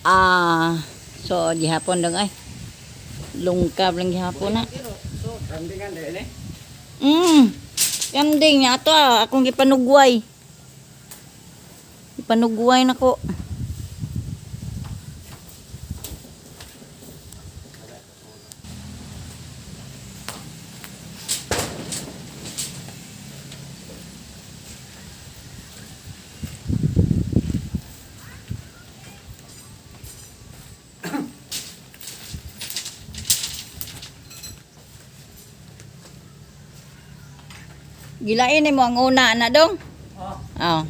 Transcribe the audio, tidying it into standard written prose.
Ah, so gihapon dong ay. Lungkab lang gihapon na. Kambingan dahil eh. Kambing niya ato ah, akong gipanugway. Gipanugway nako. Gilain mo ang una na dong. Oh. Oh.